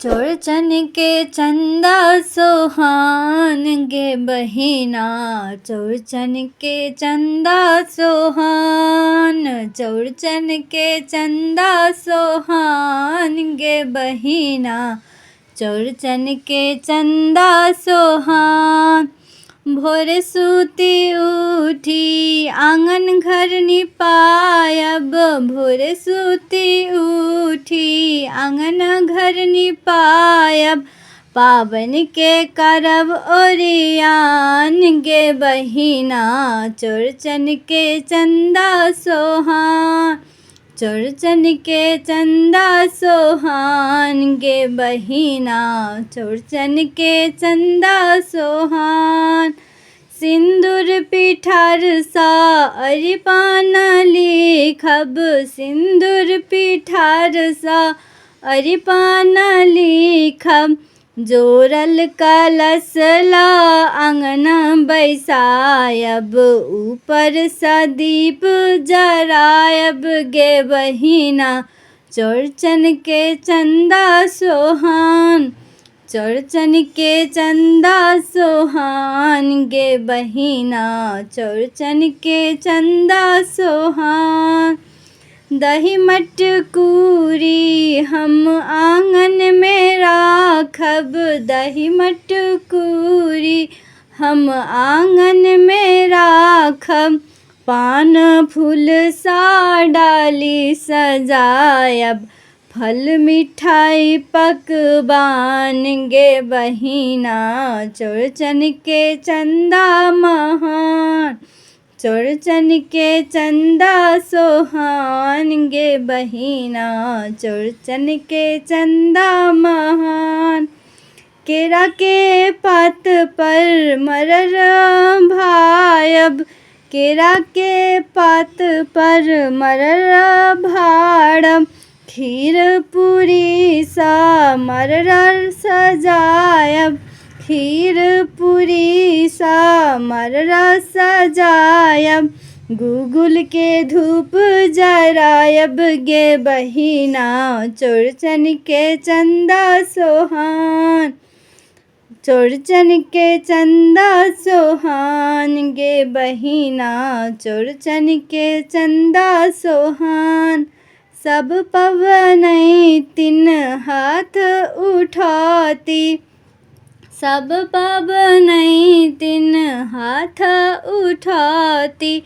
चौरचन के चन्दा सोहान गे बहिना, चौरचन के चन्दा सोहान, चौरचन के चन्दा सोहान गे बहिना, चौरचन के चन्दा सोहान। भोरे सुति उठी आँगन घर निपायब, भोरे सुति उठी आँगन घर निपायब, पाबनिके करब ओरियान गे बहिना, चौरचन के चन्दा सोहान, चौरचन के चन्दा सोहान गे बहिना, चौरचन के चन्दा सोहान। सिन्दूर पिठारसँ अरिपन लिखब, सिन्दूर पिठारसँ अरिपन लिखब, जोड़ल कलश लऽ अङ्गना बैसायब, ऊपरसँ दीप जरायब गे बहिना, चौरचन के चन्दा सोहान, चौरचन के चन्दा सोहान गे बहिना, चौरचन के चन्दा सोहान। दही मटकूरी हम आँगनमे राखब, दही मटकूरी हम आँगनमे राखब, पान फूलसँ डाली सजायब, फल मिठाइ पकवान गे बहिना, चौरचन के चन्दा महान, चौरचन के चन्दा सोहान गे बहिना, चौरचन के चन्दा महान। केराके पात पर मरर भायब, केराके पात पर मरर भाड़ब, खीर पूरीसँ मरर सजायब, खीर पूरीसँ मरर सजायब, गूगुलके धूप जरायब गे बहिना, चौरचन के चन्दा सोहान, चौरचन के चन्दा सोहान गे बहिना, चौरचन के चन्दा सोहान। सब पबनैतिन हाथ उठौती, सब पबनैतिन हाथ उठौती,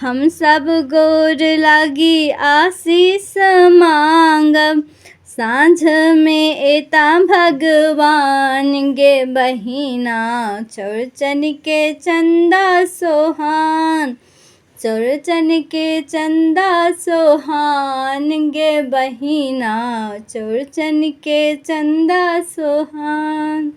हमसब गोर लागी आशीष माँगब, साँझमे एता भगवान गे बहिना, चौरचन के चन्दा सोहान, चौरचन के चन्दा सोहान गे बहिना, चौरचन के चन्दा सोहान।